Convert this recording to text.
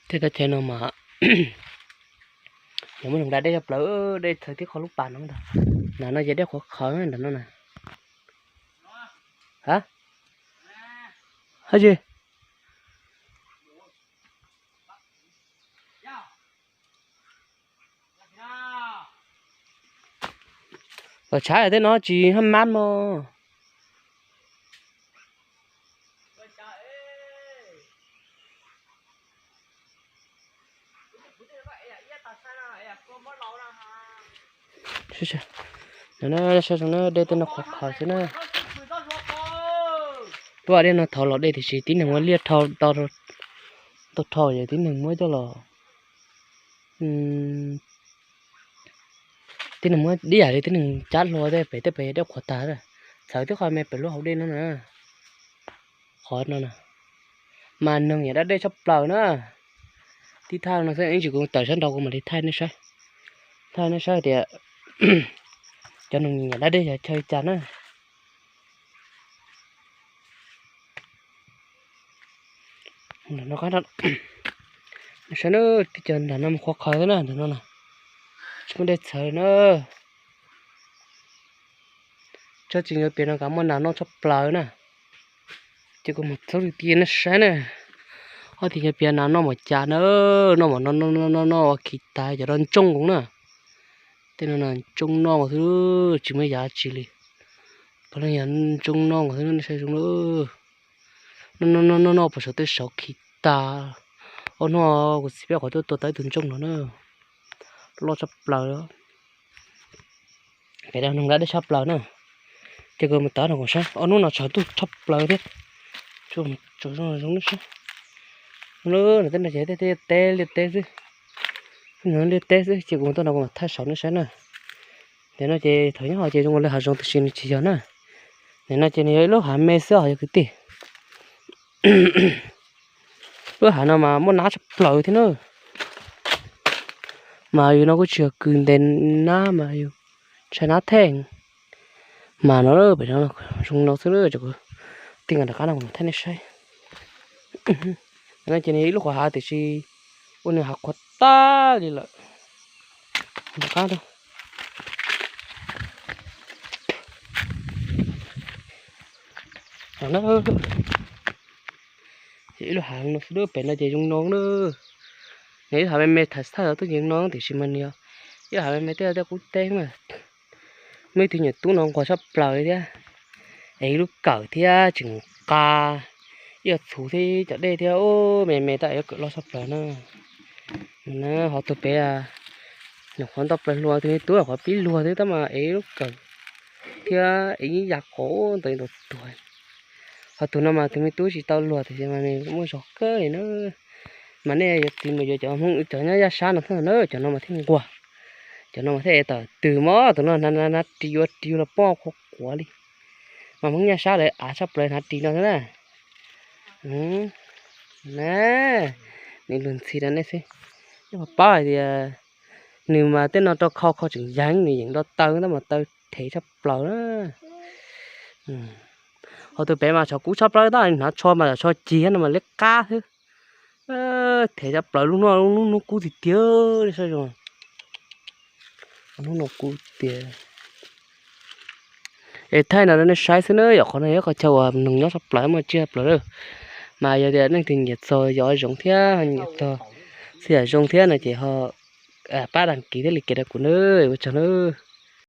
Tej teb chaws no mas yog muaj neeg da dej tshaj plaws, dej txhawv tib qho lub pas no ntag. Nram no ces dej qhuav qhawv nram no na. Ha? Hab tsi? Los tshav tej no tsis hab mab mog. Saib zoo na, dej tej no qhuav qhawv xwb na. Tuaj dej no thaum los dej tiam sis tib neeg muab liaj dhau, tau dhau ces tib neeg muab coj los, tib neeg muab dib yam li tib neeg cab hlua tej pem tej pem dej qhuav tag. Txhawv tib qho me pem lub hauv dej no na. Qhov no na, mas neeg nyiam da dej tshaj plaws na. Tib thaj no xwb, ib tsam kuv tawm sab nraud kuv mam li thaij nej saib, thaij nej saib tias cov neeg nyiam da dej yog chaw li cas na. Saib na, teb chaws nram no mas qhuav qhawv xwb na, nram no na, tsis muaj dej txhawv li na. Tsob txiv nyob pem no kav muaj nas noj tshaj plaws na. Ces kuv mus txhub li ti nej saib na. Ob txiv nyob pem nas noj mas cas na, noj mas noj noj noj noj ua khi tas cov no ntsooj na. Tej no ntsooj noj xwb, tsis muaj yav tsi li. Puav leej yog ntsooj noj xwb, nej saib zoo na. Noj noj noj noj puas saum tej saud khi tas. Ob hnub kuv txiv peb qhov tuaj tua tau ib tug ntsooj no na, loj tshaj plaws. Pem no neeg da dej tshaj plaws na. Ces kuv mus tod no kuv saib, ob hnub no tshav ntuj tshaj plaws thiab. Tsaus zoo zoo na saib. Lub no tej no ces tej liaj teb, liaj teb xwb. Liaj teb xwb ces kuv tuaj no kuv mam thaij saum nej saib na. Nim no ces thaum nyob hauv ces zoo li hav zoov tiam sis nws tsis yog na. Nim no ces nws yog ib lub hav me xwb os yog kwv tij. Lub hav no mas muaj nab tshaj plaws thiab na. Mas yus no kuj tsis yog kws ntes nab mas yus ntshai nab theej. Mas no pem no zoo no xwb, tij nkas rov qab no kuv mam thaij nej saib. No ces nws yog ib lub qhov hav tiam sis ua nws hav qhuav tag li lawm. Rov qab ib lub hav no xwb, pem no ces zoo no na. Nws ib hav me me tham thaj los tuaj ces zoo no tiam sis mas nws yog ib hav me me tej tej qub teb mas. Muaj ib tug nyuam tub no nquag tshaj plaws thiab, es ib lub kawm thiab tseem qa, ib yam txhuv thiab cov dej thiab, me me tab yuav kawm loj tshaj plaws na. Ho tus pem nyuam qhuav nto plaws hluas, tus me tub qhuav pib luag xwb tab mas es ib lub kawm thiab es ib yam qos ntawd ntau tuag. Ho tus no mas tus me tub tsis tau luag tiam sis mas nws muaj zog kawg li na. Mas nej yuav tiv mus yuav cov Hmoob cov nyob yaj sab no thiab na, cov no mas thiaj nquag. Cov no mas thiaj es tawm twg mog, tus no hnav ris ua ris los poj qhuav quav li. Mas Hmoob yaj sab lawv av tshaj plaws hnav ris no xwb na. Na, nws lug ntxhi rau nej xwb. Nej puas paub hais tias nws mas tej no rau khau khau tseem yeev, nws yeem nrau taw tab mas taw thev tshaj plaws na. Ho tus pem mas tshav kub tshaj plaws tab, hnav tsho mas tsho cig no mas liab qab xwb. Thev tshaj plaws lub hnub, lub hnub kub tiag tiag, saib zoo. Hnub no kub tiag. Es thaij no rau nej saib xwb na, yog qhov no yog qhov chaw uas neeg nyob tshaj plaws muaj tsiaj tshaj plaws lawm. Mas yog tias leej twg nyiam txog yov zoov thiab nyiam txog xwm yam zoo thiab no ces ho pab đăng ký thiab like rau kuv na, ua tsaug na.